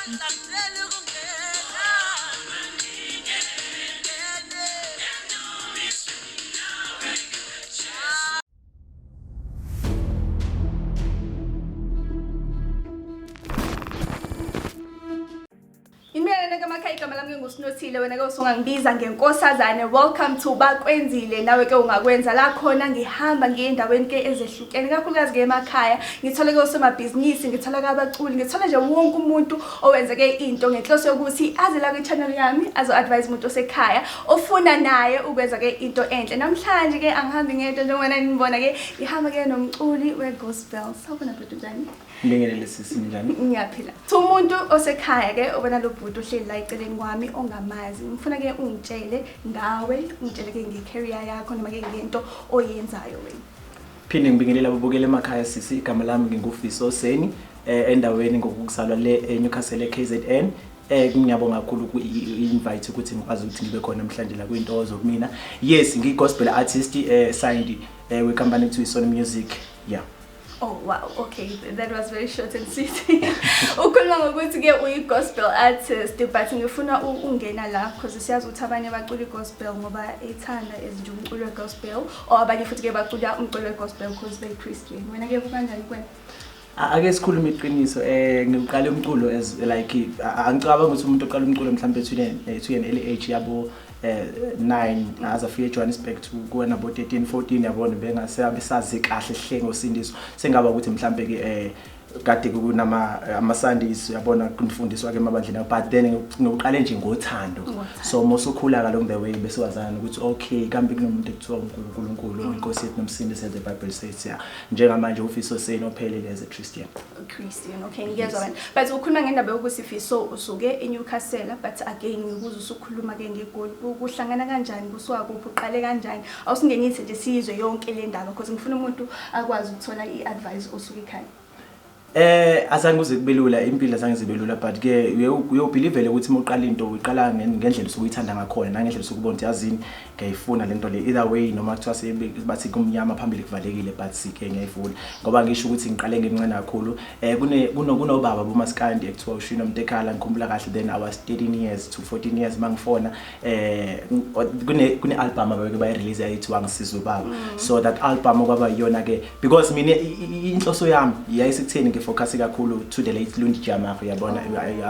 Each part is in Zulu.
Amandla ngicela ukungena. Ngene. Impela ke emakhaya, igama lami nguSinothile, wena ke usungangibiza ngenkosazane. Welcome to Bakwenzile, nawe ke ungakwenza. La khona ngihamba ngiye endaweni ke ezehlukene, kakhulukazi ke emakhaya, ngithole ke osomabhizinisi, ngithola ke abaculi, ngithola nje wonke umuntu owenze ke into ngenhloso yokuthi aze la kwi-channel yami azo-advise umuntu osekhaya ofuna naye ukwenza ke into enhle. Namhlanje ke angihambi ngedwa, njengoba nibona ke ngihamba ke nomculi we-gospel. Sawubona bhuti, njani? Ngibingelele sisi, njani? Ngiyaphila. Thi umuntu osekhaya ke obona lo bhuti ohleli la eceleni kwami ongamazi, ngifuna ke ungitshele ngawe, ungitshele ke nge-career yakho noma ke ngento oyenzayo wena. Phinde ngibingelela ababukeli emakhaya sisi, igama lami nginguFiso Seni, endaweni ngokuzalwa le eNewcastle eKZN. Ngiyabonga kakhulu ku invite ukuthi ngikwazi ukuthi ngibe khona namhlanje la kwintokozo kumina. Yes, ngiyi gospel artist signed we company kuthiwa Sony Music. Yeah. Oh wow, okay, that was very short and sweet. Ukhuluma ngokuthi ke uyi-gospel artist, but ngifuna ungena la because siyazi ukuthi abanye bacula i-gospel ngoba ethanda nje umculo we-gospel, or abanye futhi ke bacula umculo we-gospel because they Christian. Wena ke kukanjani kwena? Ake sikhulume iqiniso, ngiqale umculo as like angicabanga ukuthi umuntu oqala umculo mhlawumbe to an early age yabo 9 aze afike eJohannesburg to kuwena bo 13 14, yabona, bengase abesazi kahle hle ngosindiso, sengaba ukuthi mhlawumbe ke kade kunama ama Sundays, uyabona, kunifundiswa ke emabandleni, but then ngiqale nje ngothando. Ngothando. So mosukhula along the way bese wazana ukuthi okay, kambe kunomuntu ekuthiwa uNkulunkulu, inkosi yethu nomsindisi, as the Bible says. Yeah, njengamanje uFiso Seni ophelele as a Christian. Christian, okay, ngiyezwa wena. But ukhuluma ngendaba yokuthi, Fiso, usuke eNewcastle, but again ngikuze usukhuluma ke ngeGoli. Kuhlangana kanjani, kusuka kuphi, uqale kanjani? Awusingenise nje sizwe yonke le ndaba because ngifuna umuntu akwazi ukuthola i-advice osuke ekhaya. Azange kuze kube lula impilo, azange zibe lula, but ke uyobelieve ukuthi uma uqala into uyiqala ngendlela osuke uyithanda ngakhona nangendlela osuke ubona ukuthi yazini ngiyayifuna lento le, either way noma kuthiwa bathi kumnyama phambili kuvalekile, but ke ngiyayifuna ngoba ngisho ukuthi ngiqale ngimncane kakhulu. Kune kunobaba bomaskandi ekuthiwa uShino Mtekhala, ngikhumbula kahle, then I was 13 years to 14 years mangifona kune album abake bayi-release yayithiwa Ngisiza Ubaba. So that album okwaba iyona ke because mina inhloso yami yayisekutheni ngifocus kakhulu to the late Lundi Tyamara, uyabona.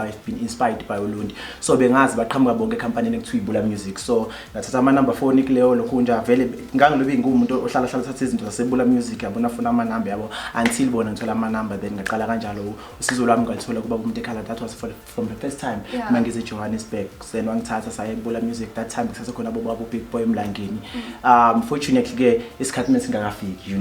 I've been inspired by uLundi, so bengazi baqhamuka bonke ecompany ekuthiwa Ibula Music, so ngathatha ama number phone kuleyo lokhu nje, vele ngangilobe ngumuntu ohlala hlala thatha izinto zaseBula Music, yabona, afuna ama number yabo until bona ngithola ama number, then ngaqala kanjalo usizo lwami ngalithola kuba umuntu ekhala. That was from the first time mangize eJohannesburg, then wangithatha saya eBula Music. That time kusase khona bobo Big Boy Mlangeni. Fortunately ke isikhathi mesingakafiki,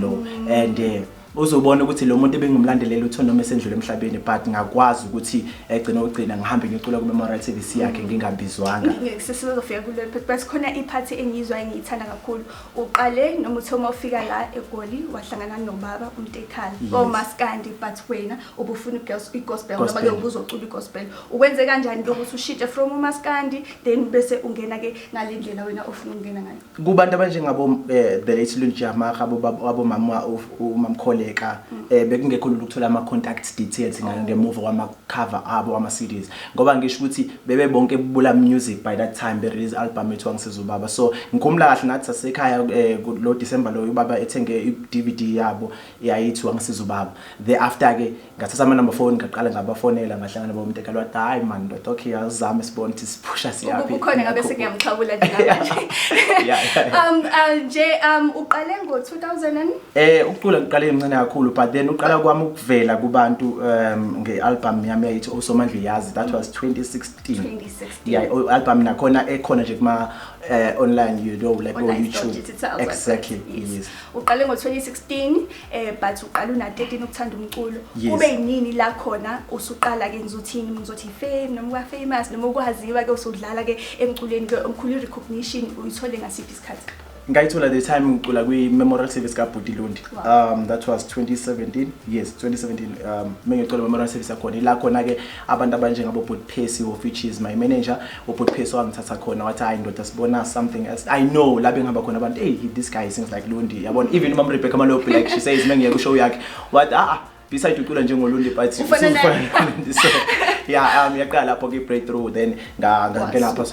and uzobona ukuthi lo muntu ebengimlandelela utho noma esendlule emhlabeni, but ngakwazi ukuthi egcina ugcina ngihambe ngiyocula ku memorial service yakhe ngingabizwanga. Sesizofika kulo, but khona iphathi engiyizwa engiyithanda kakhulu. Uqale noma uthe uma ufika la eGoli wahlangana nobaba uMtekhala omaskandi, but wena ubufuna i-gospel noma ke Gospel. ubuzocula i-gospel. Ukwenze kanjani ke ukuthi ushintshe from umaskandi then bese ungena ke ngale ndlela wena ofuna ukungena ngayo? Kubantu abanjengabo the late Lundi Tyamara, abo mama umamkholeka, bekungekho lula ukuthola ama contact details ngemuva kwama cover abo ama CDs, ngoba ngisho ukuthi bebe bonke Bula Music by that time be release album ethu Angisiza Ubaba. So ngikhumbula kahle nathi sasekhaya lo December lo ubaba ethenge i DVD yabo yayithi Angisiza Ubaba. Thereafter ke ngathatha ama number phone, ngaqala ngabafonela, ngahlangana nabo uMtekhala, wathi, "Hayi man ndoda, okay, azame sibone ukuthi siphusha siyaphi." Kukhona ngabe sengiyamxhawula njengamanje. Yeah. Nje uqale ngo-2000 and Ukucula ngiqale emncane kakhulu, but then uqala kwami ukuvela kubantu ngealbum yami yayithi Osomandla Yazi, that was 2016. 2016. Yeah, album nakhona ekhona nje kuma online, like go Online YouTube. store, digital. Exactly. Yes. Yes. Uqale ngo-2016, but uqala una 13 ukuthanda umculo. Yes. Kube yinini la khona usuqala ke, ngizothini, ngizothi fame noma uba famous noma ukwaziwa ke usudlala ke emculweni ke omkhulu, recognition uyithole ngasiphi isikhathi? Ngayithola the time ngicula kwi memorial service kaBhuti Lundi. That was 2017. Yes, 2017, mengicula memorial service yakhona, ila khona ke abantu abanjengabo Bhuti Percy, which is my manager, uBhuti Percy wangithatha khona wathi, "Hayi ndoda, sibona something else." I know la bengihamba khona abantu, "Hey, this guy sings like Lundi," yabona. Even uMam Rebecca Malope, like she says mengiye ku show yakhe, wathi, "Ah ah." Beside ucula njengoLundi, but Ufana naye. usufana noLundi. So yeah, yaqala lapho ke breakthrough, then ngangena lapho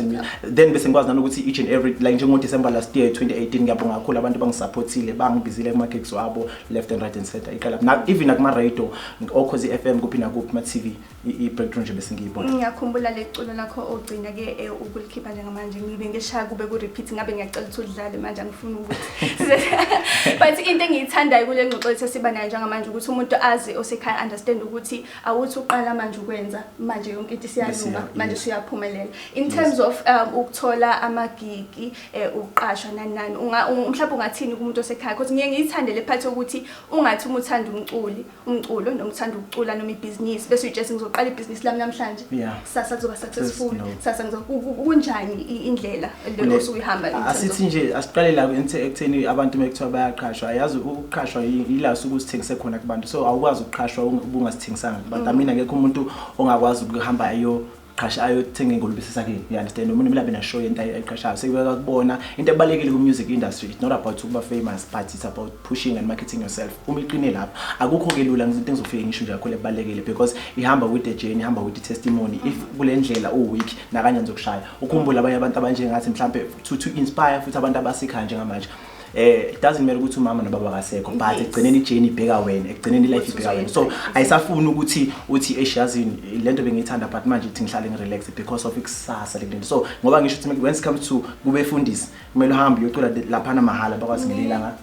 then bese ngikwazi nanokuthi each and every, like njengo December last year 2018, ngiyabonga kakhulu abantu bangisupportile, bangibizile kuma gigs wabo left and right and center. Iqala na even nakuma radio, oKhozi FM, kuphi nakuphi, ma TV, i breakthrough nje bese ngiyibona. Ngiyakhumbula le culo lakho ogcina ke ukulikhipha njengamanje, ngibe ngishaya kube ku repeat, ngabe ngiyacela ukuthi udlale manje, angifuni ukuthi, but into engiyithandayo kule ngxoxo ethu esiba nayo njengamanje ukuthi umuntu azi osekhaya understand ukuthi awuthi uqala manje ukwenza manje yonke into isiyalunga, manje usuyaphumelela in terms of ukuthola amagigi, ukuqashwa nani nani. Mhlawumbe ungathini kumuntu osekhaya? Because ngiye ngiyithande le part yokuthi ungathi uma uthanda umculo noma uthanda ukucula noma ibhizinisi bese uyitshela ngizoqala ibhizinisi lami namhlanje, sasa kuzoba successful. No. Sasa kunjani indlela le osuke uyihamba in terms of- Asithi nje asiqale la ekutheni abantu mekuthiwa bayaqashwa, yazi ukuqashwa yila usuke uzithengise khona kubantu, so awukwazi ukuqashwa ubungasithengisanga kubantu. I mean, akekho umuntu ongakwazi ukuhamba ayo qasha ayothenga ingulube sesakini, you understand? Umuntu kumele abe na show yento ayiqashayo, sekubeka kubona. Into ebalekile ku music industry, it's not about ukuba famous, but it's about pushing and marketing yourself. Uma iqine lapho, akukho ke lula. Into engizofika ngisho nje kakhulu ebalekile because ihamba with the journey, ihamba with the testimony. If kule ndlela u weak nakanye nizokushaya, ukhumbule abanye abantu abanjengathi mhlambe to inspire futhi abantu abasekhaya njengamanje, it doesn't matter ukuthi umama nobaba akasekho, but ekugcineni ijourney ibheka wena, ekugcineni ilife Ukuthi ibheka wena, so uzoyenza. Ayisafuni ukuthi uthi eshazini lento bengiyithanda, but manje ithi ngihlale ngirelax because of ikusasa le. So ngoba ngisho ukuthi when it comes to kubefundisi, kumele uhambe uyocula laphana mahhala, bakwazi ngelinye ilanga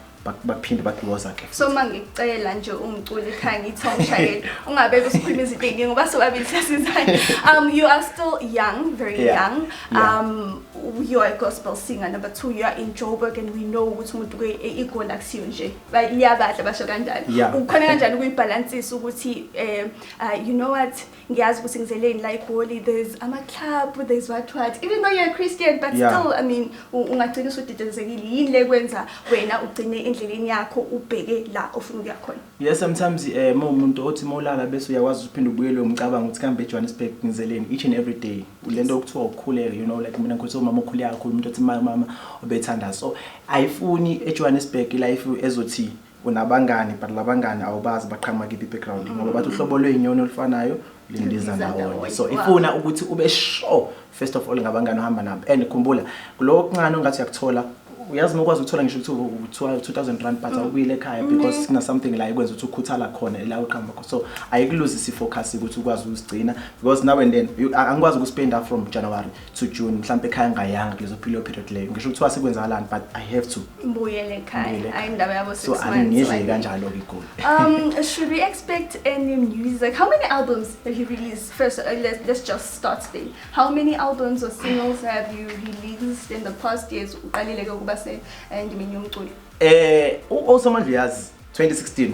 bakuphinde bakuwoza ke. So uma ngikucela nje umculo ekhaya, ngithi awushayele, ungabeke usikhuluma izinto ey'ningi ngoba sobabili siyasizana. You are still young, very young. You are a gospel singer. Number two, you are in Joburg and we know ukuthi umuntu iGoli akusiyo nje, liyabadla, basho kanjalo. Ukhona kanjani ukuyibhalansisa ukuthi you know what, ngiyazi ukuthi ngizeleni la eGoli, there's ama-club, there's what what, even though you're a Christian, but still, I mean, ungagcina usudidizekile. Yini le kwenza wena ugcine endleleni yakho, ubheke la ofuna ukuya khona? Yes, sometimes uma umuntu othi mawulala bese uyakwazi ukuphinde ubuyele umcabango ukuthi kambe eJohannesburg ngizeleni each and every day. Lento okuthiwa ukukhuleka, like mina ngikhuliswa umama okhuleka kakhulu, umuntu othi mama obethanda, so ayifuni eJohannesburg life ezothi unabangani but labangani awubazi baqhamuka kiphi background, ngoba bathi uhlobo lwezinyoni olufanayo lindiza Lindiza ndawonye. ndawonye. So ifuna ukuthi ube sure first of all ngabangani ohamba nabo, and khumbula kuloko okuncane ongathi uyakuthola, uyazi uma ukwazi ukuthola ngisho ukuthi 2000 rand, but awubuyile ekhaya because kuna something la ikwenza ukuthi ukhuthala khona la uqhamuka khona. So ayikuluzisi ifocus ukuthi ukwazi ukuzigcina, because now and then angikwazi ukuspenda from January to June mhlawumbe ekhaya ngayanga kulezo period leyo, ngisho kuthiwa sekwenzakalani, but I have to Mbuyele ekhaya. Mbuyele ekhaya. Ayi, indaba yabo So 6 months. angingidli kanjalo ke igoli. Should we expect any music? How many albums have you released? First, let's just start there. How many albums or singles have you released in the past years? Uqalile ke ukuba se endimeni yomculo. Osomandla uyazi 2016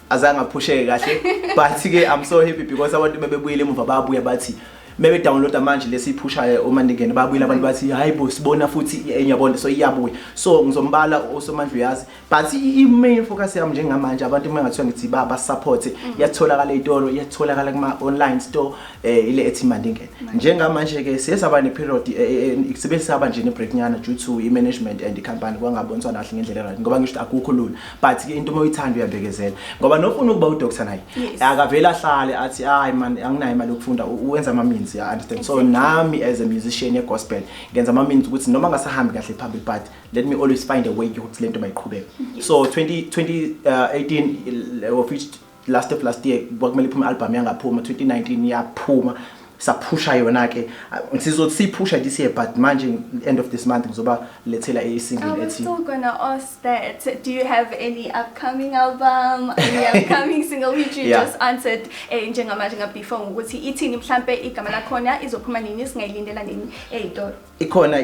azange aphusheke kahle, but ke I'm so happy because abantu bebebuyile emuva, babuya bathi mebe downloada manje lesiphushayo uma ningene, babuyile abantu bathi hayibo, sibona futhi ngiyabona, so iyabuya. So ngizombala Osomandla uyazi, but i main focus yami njengamanje, abantu uma ngathiwa ngithi ba support, iyatholakala ezitolo, iyatholakala kuma online store, ile ethi Mandingene. Njengamanje ke siye saba ne period, sibe saba nje ne break nyana due to i management and i company kwangaboniswana kahle ngendlela right, ngoba ngisho ukuthi akukho lula, but ke into uma uyithanda uyabekezela, ngoba nofuna ukuba udoctor naye akavela ahlale athi hayi man, anginayo imali yokufunda. Uwenza ama means, ya understand? So nami as a musician ye gospel ngenza ama means ukuthi noma ngasahambi kahle phambili, but let me always find a way yokuthi lento mayiqhubeke. So 20 2018, of which last of last year kwakumele iphume album, yangaphuma. 2019 yaphuma, saphusha yona ke, sizothi siphusha this year, but manje end of this month ngizoba lethela i single I was ethi still gonna ask that. Do you have any upcoming album, any upcoming single, which you just answered njengamanje before ukuthi ithini mhlambe igama lakhona, izophuma nini, singayilindela nini ey'tolo? Ikhona,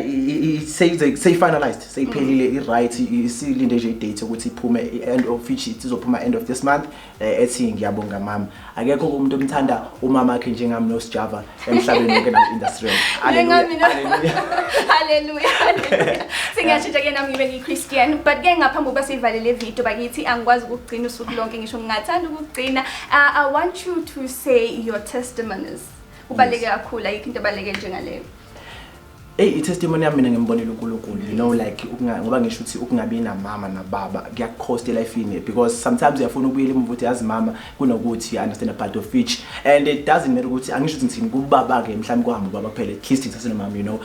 sey finalized, seyiphelile, i-right, isilinde nje i-date ukuthi iphume, end of which izophuma end of this month, ethi Ngiyabonga Mama. Akekho umuntu omthanda umama wakhe njengami noSjava emhlabeni wonke na industry. Njengami Hallelujah. Hallelujah, hallelujah. Sengiyashintsha ke nami ngibe ngiyi-Christian, but ke ngaphambi kokuba siyivale le video bakithi, angikwazi ukugcina usuku lonke, ngisho ngingathanda ukugcina. I want you to say your testimonies. Kubaluleke kakhulu, ayikho into ebaluleke njengaleyo. Hey, i-testimony yami mina ngimbonile uNkulunkulu, like ngoba ngisho ukuthi ukungabi namama nababa kuyakucost elifini, because sometimes uyafuna ukubuyela emuva ukuthi, yazi mama, kunokuthi, you understand, a part of which, and it doesn't matter ukuthi angisho ukuthi ngithini kubaba ke, mhlawumbe kuhamba ubaba kuphela, at least ngithathe nomama,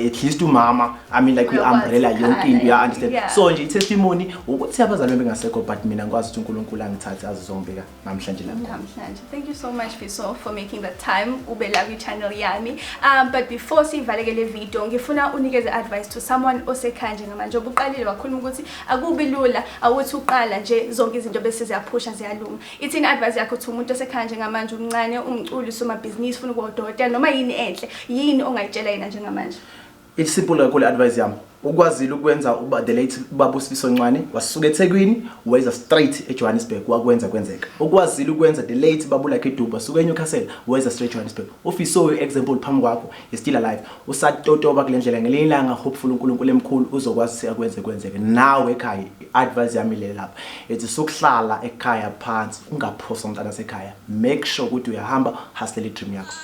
at least umama, I mean, like, Uyakwazi we-umbrella yonke into, ukukhala, you understand? So nje i-testimony ukuthi abazali bami bengasekho, but mina ngikwazi ukuthi uNkulunkulu angithathe azozongibeka namhlanje lapho. Namhlanje. Thank you so much, Fiso, for making the time ube la kwi-channel yami. But before sivaleke le video, ngifuna unikeze advice to someone osekhaya njengamanje. Ubuqalile wakhuluma ukuthi akubi lula, awuthi uqala nje zonke izinto bese ziyaphusha ziyalunga. Ithini advice yakho to umuntu osekhaya njengamanje, umncane, umculi, somabhizinisi, ufuna ukuba udokotela noma yini enhle, yini ongayitshela yena njengamanje? It's simple kakhulu advice yami. Ukwazile ukwenza uba the late ubaba uSifiso Ncwane, wasuka eThekwini weza straight eJohannesburg, wakwenza kwenzeka. Ukwazile ukwenza the late baba uLucky Dube, wasuka eNewcastle weza straight eJohannesburg. UFiso, example phambi kwakho, is still alive, usatotoba kule ndlela. Ngelinye ilanga, hopefully, uNkulunkulu emkhulu uzokwazi ukuthi akwenze kwenzeke. Nawe ekhaya, advice yami le lapha ethi sukuhlala ekhaya phansi, ungaphoswa umntana sekhaya, make sure ukuthi uyahamba, hustle i-dream yakho.